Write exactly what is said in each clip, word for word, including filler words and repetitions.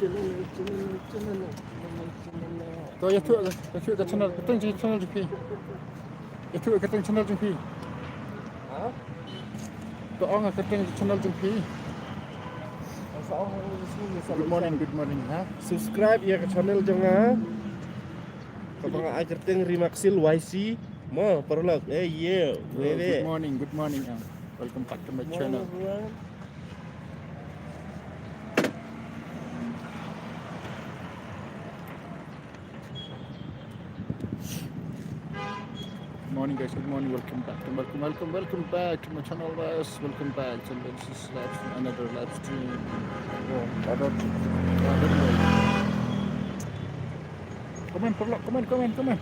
To ïathuh, ïathuh ka channel, kyrteng jong channel jong phi. Ïathuh kyrteng channel jong phi. Ha? To ong kyrteng channel jong phi. Good morning, good morning, ha. Subscribe ïa ka channel jong nga. Kaba nga ai kyrteng Rimaksil Y C. Mo, paralok. Eh, yeah. Good morning, good morning, ah. Welcome back to my channel. Morning, guys. Good morning. Welcome back. Welcome, welcome, welcome back to my channel, guys. Welcome back. So this is live, another live stream. Oh, another, another live. Comment, paralok, comment, comment, comment.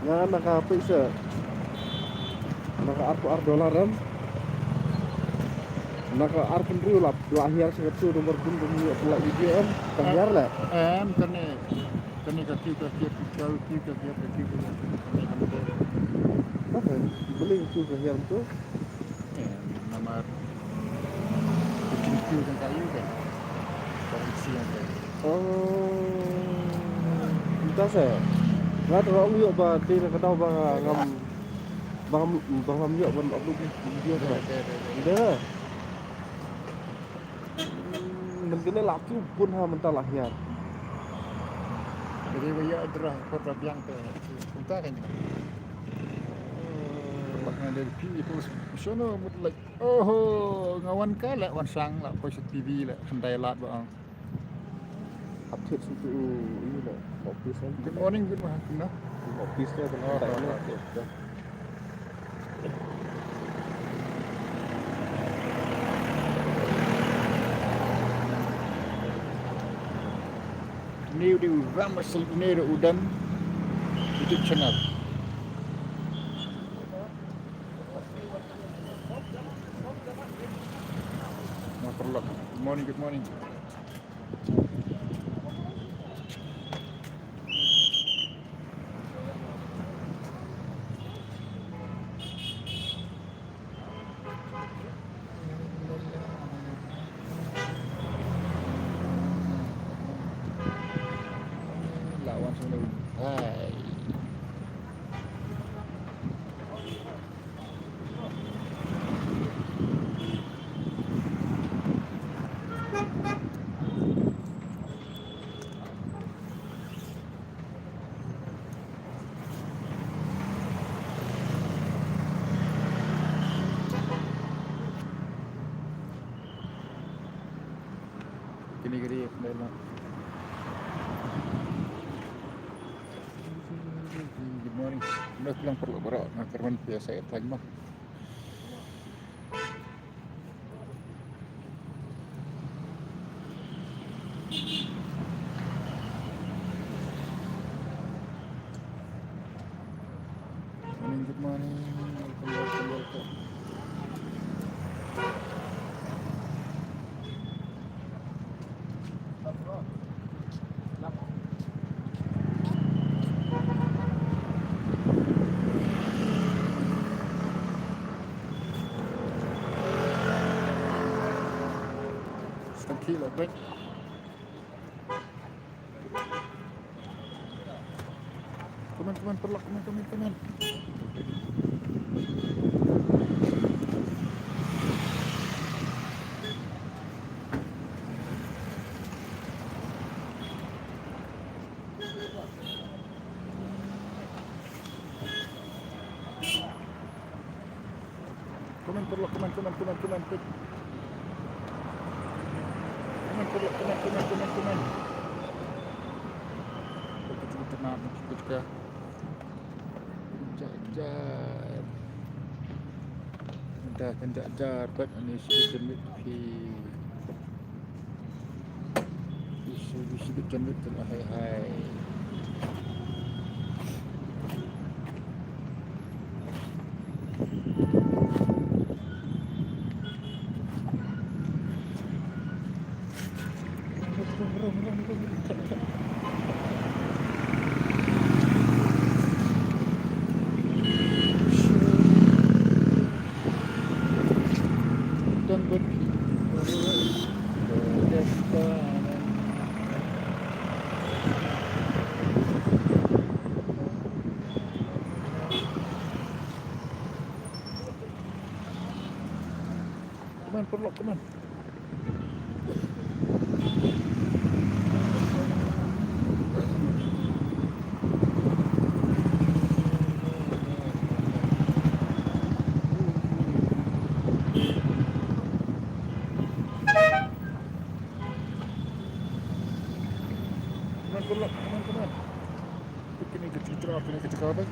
Nga na ka pisa. Na ka arphew ar dollar em. Na ka arphew hynriew lap, la hiar sa ka tu nomor bun bun ïa pula video em. Ka hiar leh. Em, kane, kane ka kiew ka hiar, ka kiew ka hiar, ka kiew ka hiar. Kane ka hiar. Apa? Beli kiew ka hiar tu. Eh, namar ka jingkiew jong ka ïing ka. Ka ïing ka. Oh. Mynta sa. Nga tharai ong ïoh ba dei na ka daw ba ngam, ba ngam, ba ngam ïoh ban upload video ka. Dei, dei, dei, dei. Dei. Hmm, mynta la tu bun ha mynta la hiar. Dei ba ïa dra ko ta biang te. Mynta kan. Bak nga dei pi post. Sono mut like. Oho, nga wan ka la wan sang la poi sha T V la khyndai lad ba ang. Update shu tu i la office. Good morning, good morning. Office la khyndai lad. New di Vamasil Nero Udan YouTube channel. Good morning, good morning. Lawan sunu. Hai. Kini kiri, good morning. Nda bilang perlu berak, nda termen biasa ya tanya. Morning, good morning. Welcome, welcome, welcome. Tranquilo, quick. Come on, come on, paralok, come on, come on, come on. Come on, paralok, come on, come on, come on, come on, quick. Come on, paralok, come on, come on, come on, come on. Quick, quick, quick, quick, quick. Jar, jar. Dah kan jar, jar, but ani sibit jemit phi. Isu, isu bit jemit tu lah, hai, hai. Paralok, come on. Come on, paralok, come on, come on. Kine ki titra, kine ki titra, bhai.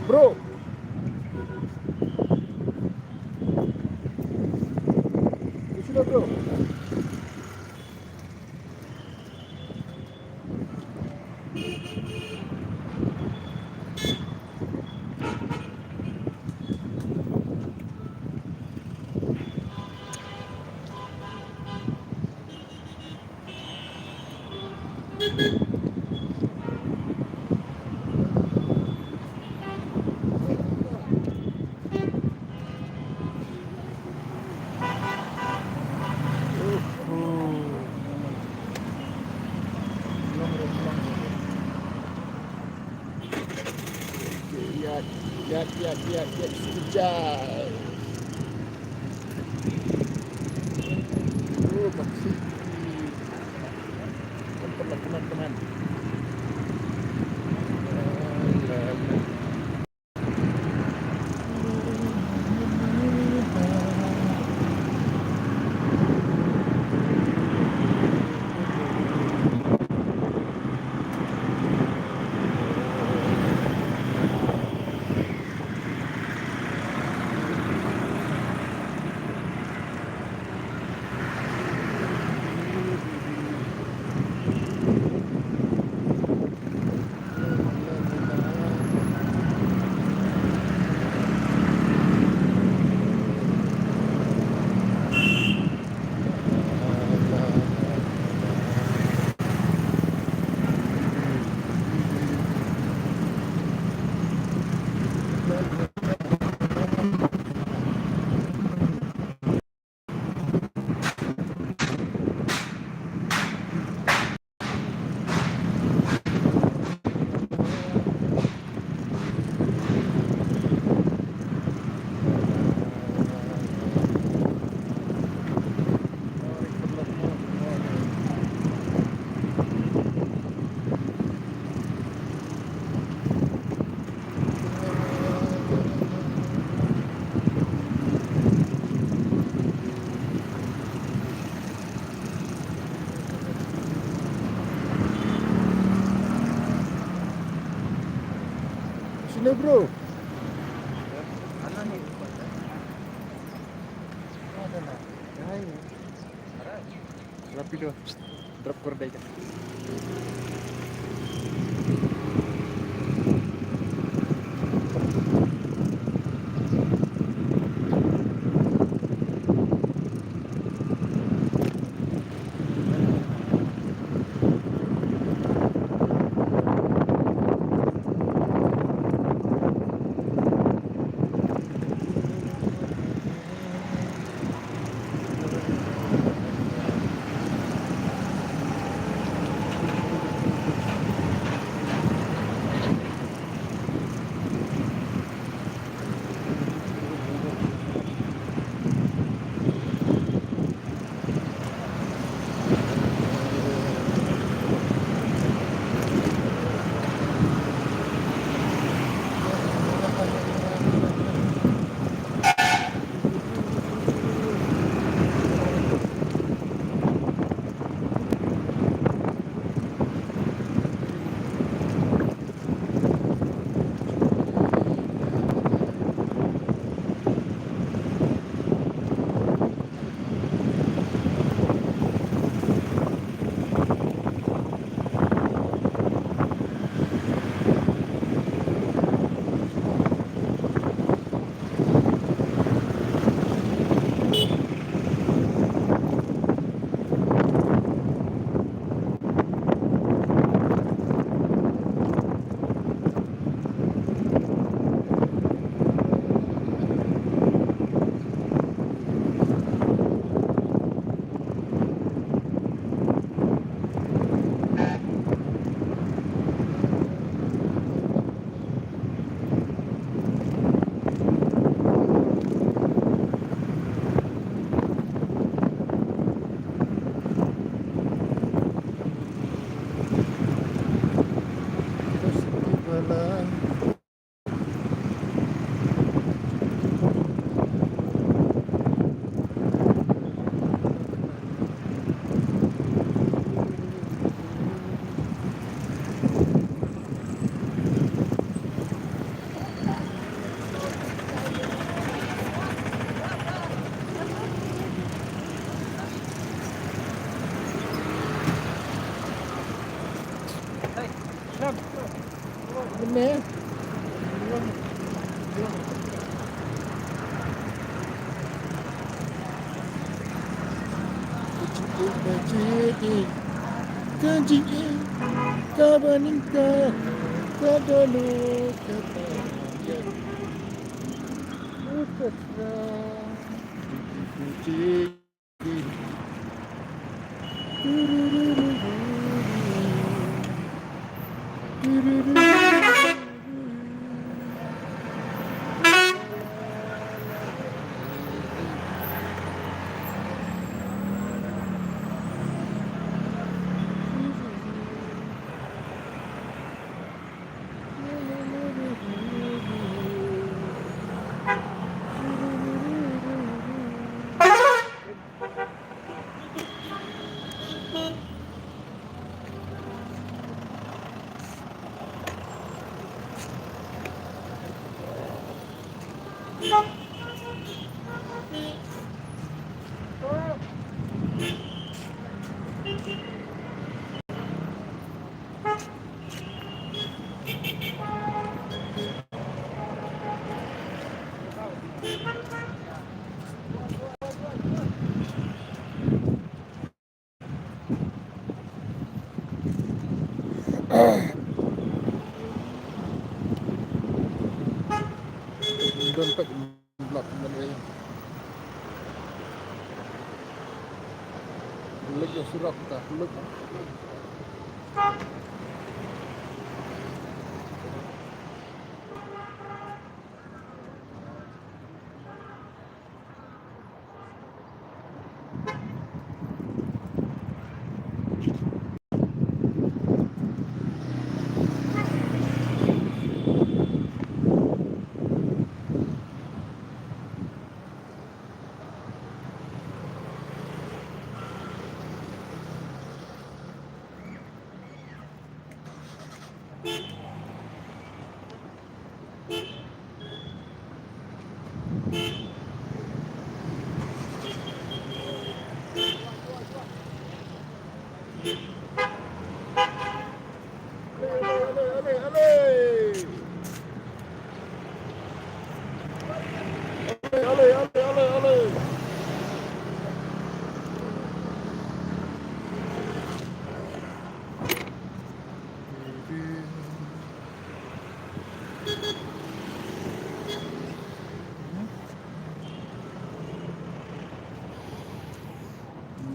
Bro. Kine bro. Ïa, ïa, ïa, ïa, ïa, sekejap. Oh, masih. Teman, teman, teman. Sini, bro. Rapido. Drop kor dai ka. Don pek blak ban ei. Lek ïa surok ta, lek.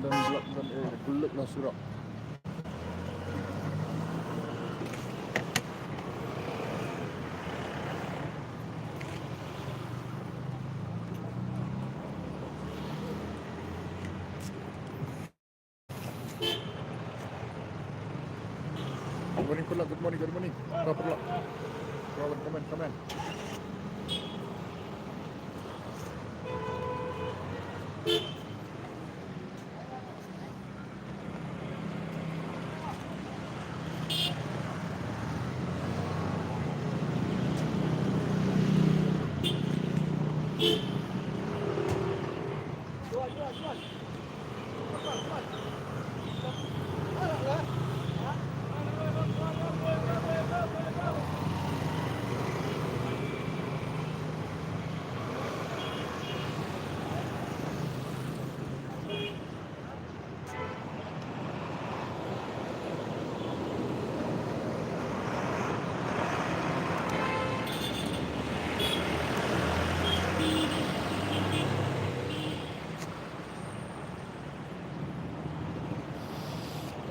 Don blak, don, eh, blak na surok. Good morning, Pulak. Good morning, good morning. Pulak, Pulak. Come on, come on, come on.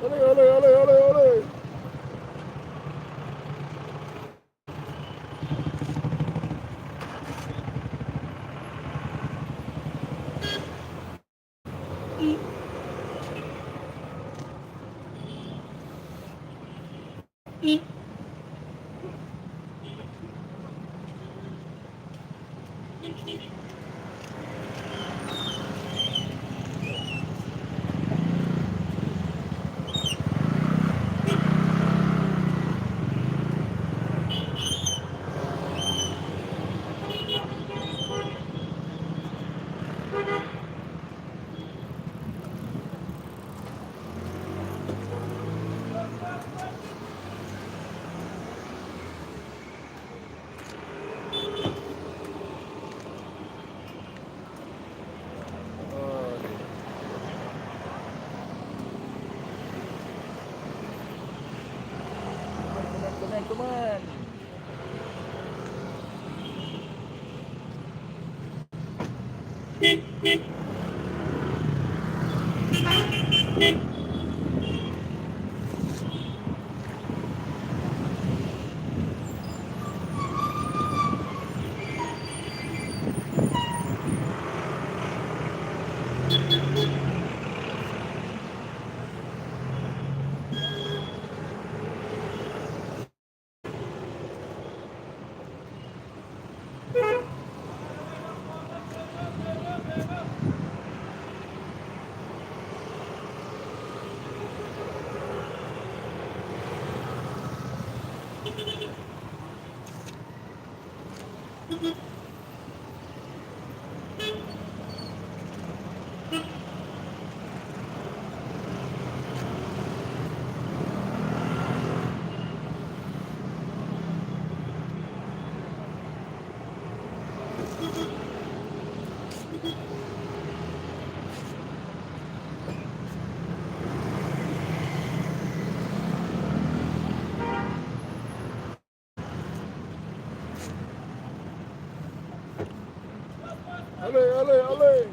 Ole, ole, ole, ole, ole. Ale, ale, ale.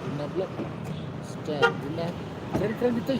Guna blok. Star guna keren-keren gitu.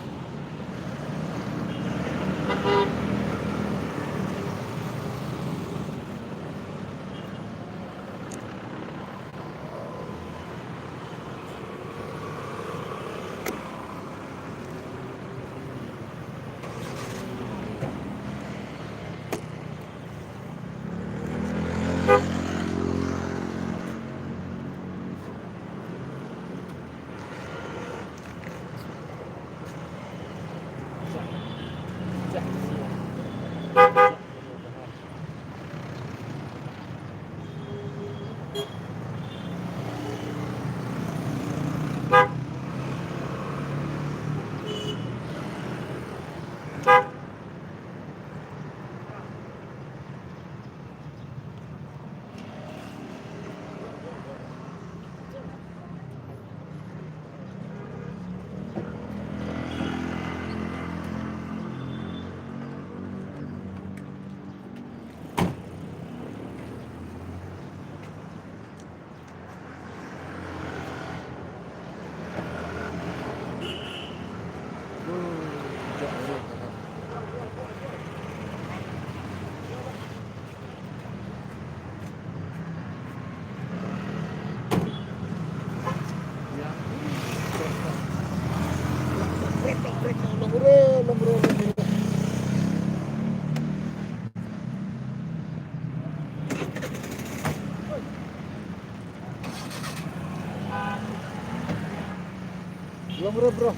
Lom re, bro.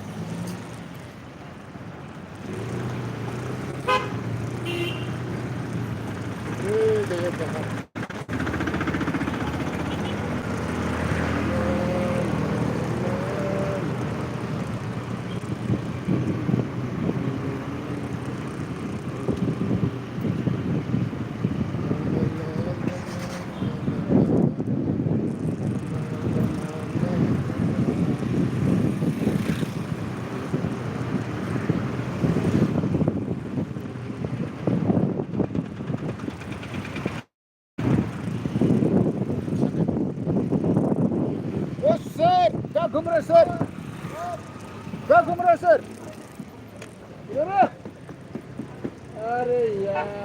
O sir, ka ghum re sir. Ka ghum re sir. Ira. अरे यार।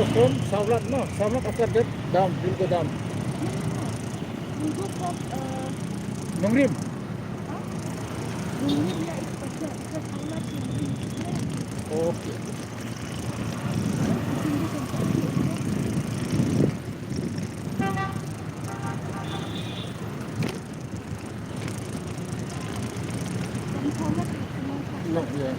From Sawlat, no? Sawlat, after that, dam, we'll go dam. We'll go from, uh, Nongrim. Huh? Nongrim, yeah, it's better because Sawlat is in. Okay. No, yeah.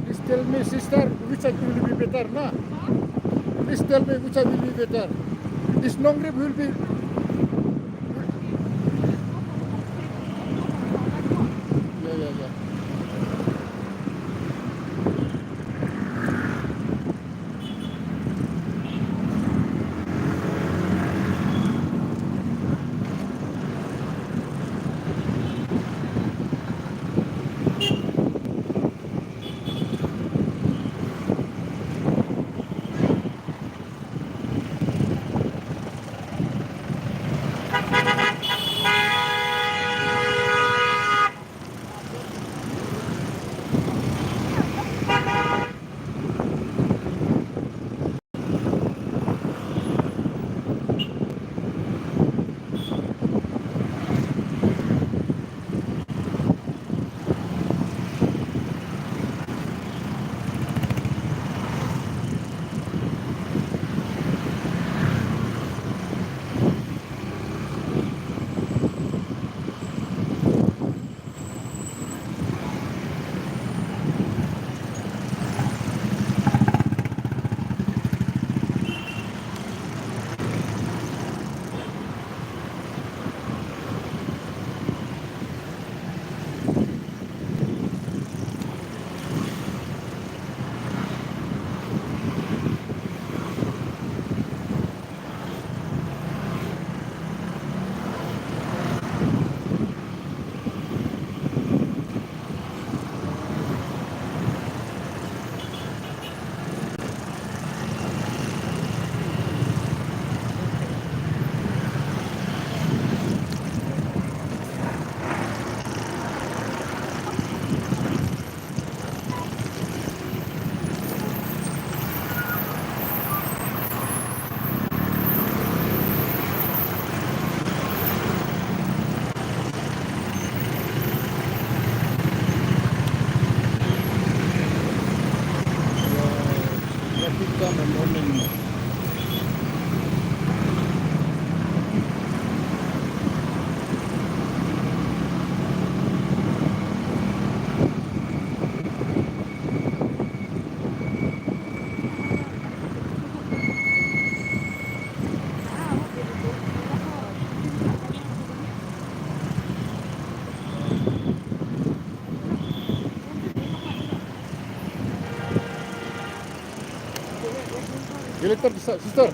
Please tell me, sister, which side will be better, na? Please tell me which side will be better. This Nongrim will be. Yeah, yeah, yeah. Later, sister.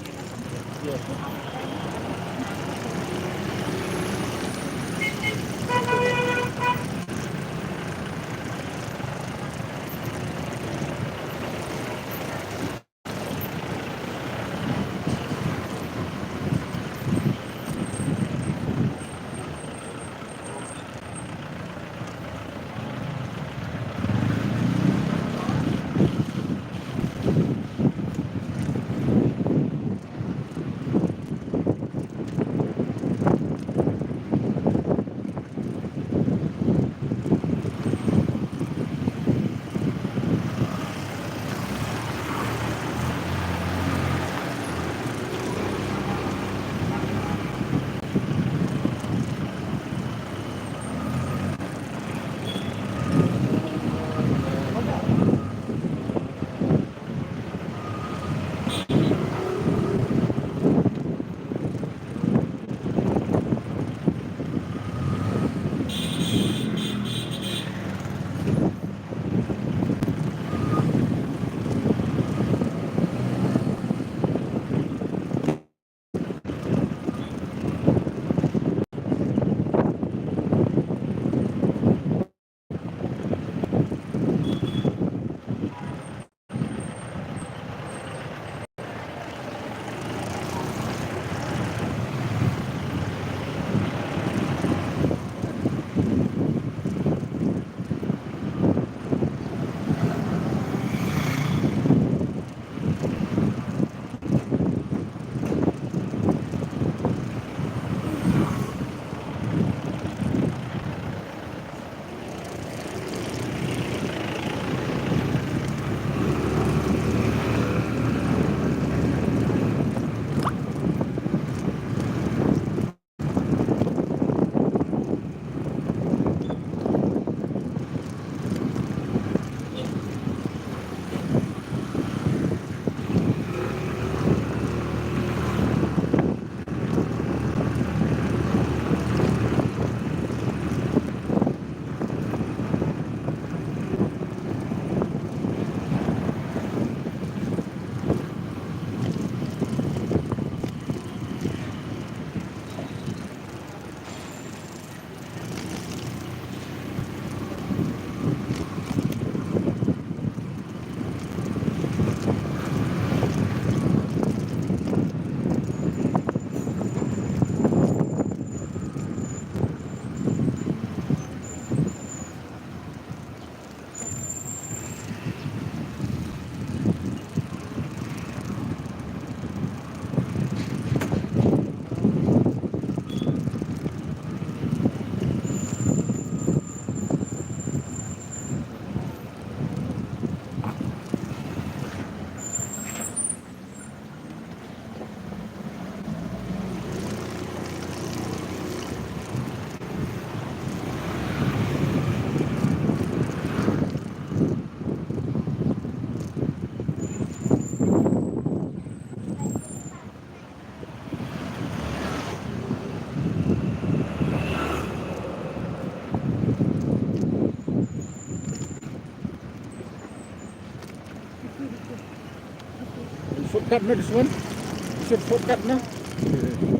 Shortcut na this one. This one shortcut na.